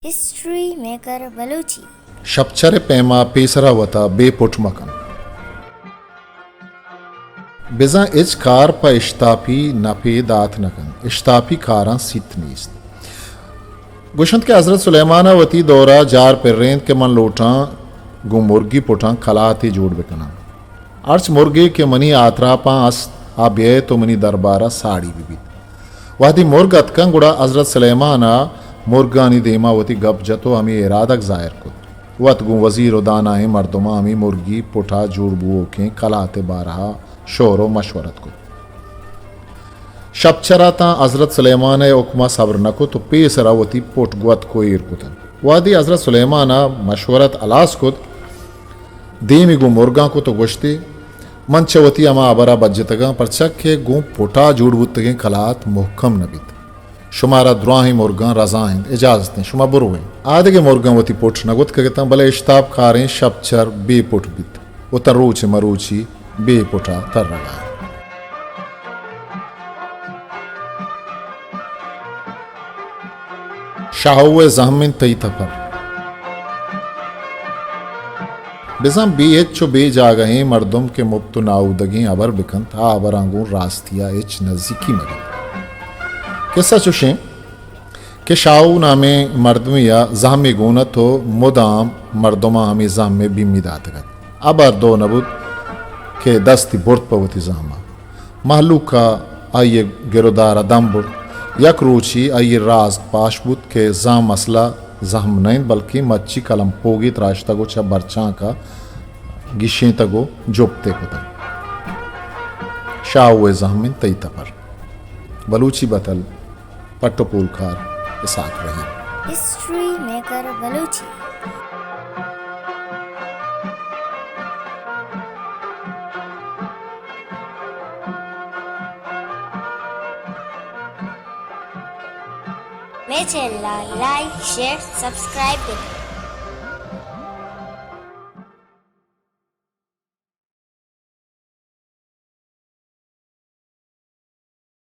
History maker Balochi. شپچر ءِ پیما پیسرا وتا بے پٹ مکن۔ بزاں ہچ کار پہ اشتاپی نپے دات نہ کنت۔ اشتاپی کاراں سیت نیست۔ گوشنت کہ حضرت سلیمان ءَ وتی دور ءَ جار پرینت کہ من لوٹاں گوں مرگی پٹاں کلاتے جوڑ بکناں۔ ہرچ مرگے کہ منی آتراپاں است، آ بیئیت و منی دربار ءَ ساڑی ببیت۔ وہدے مرگ اتکاں، گڑا حضرت سلیمان ءَ مرگانی دیما وتی گپ جت و ہمے ارادگ ظاہر کت۔ وت گوں وزیر و دانائیں مردماں ہمے مرگی پٹا جوڑ بوؤکیں کلات ءِ بارہا شور و مشورت کت۔ شپچرا تاں حضرت سلیمان ءِ حکما صبر نہ کت و پیسرا وتی پٹ گوتک و ایر کتنت۔ وہدے حضرت سلیمان ءَ مشورت ہلاس کت، دیمی گوں مرگاں کت و گوشتی، من چہ وتی ہما ہبرا بجتگاں، پرچا کہ گوں پٹا جوڑ بوتگیں کلات مہکم نہ بیت۔ شمارا دراہیں مرگاں رضا انت، اجازت انت، شما بروئے۔ آدگہ مرگاں وتی پٹ نہ گوتکگ اتاں، بلے اشتاپ کاریں شپچر بے پٹ بیت و تاں روچ مروچی بے پٹا ترگا انت۔ شاہو ءِ زہم انت تئی تپر۔ بزاں بے ہچ و بے جاگہیں مردم کہ مپت و ناہودگیں ہبر بکنت، آ ہبراں گوں راستی ءَ ہچ نزیکی مہ بیت۔ کسہ چوشیں کہ شاہو نامیں مردمے ءَ زہمے گون ات و مدام مردماں ہمے زہم ءِ بیمی داتگ ات۔ ہبر دو نہ بوت کہ دستی برت پہ وتی زہم ءَ۔ مہلوک ءَ آئی ءِ گرودار ءَ دم برت۔ یک روچے آئی ءِ راز پاش بوت کہ زہم اصل ءَ زہم نہ انت، بلکیں مچی کلمپوگے تراشتگ و چہ برچانک ءَ گیشینتگ و جپت ئے کتگ۔ شاہو ءِ زہم انت تئی تپر۔ بلوچی بتل، پٹ و پولکار اسحاق رحیم۔ History maker Balochi. مئے چینل ءَ لائک، شیئر، سبسکرائب بکن۔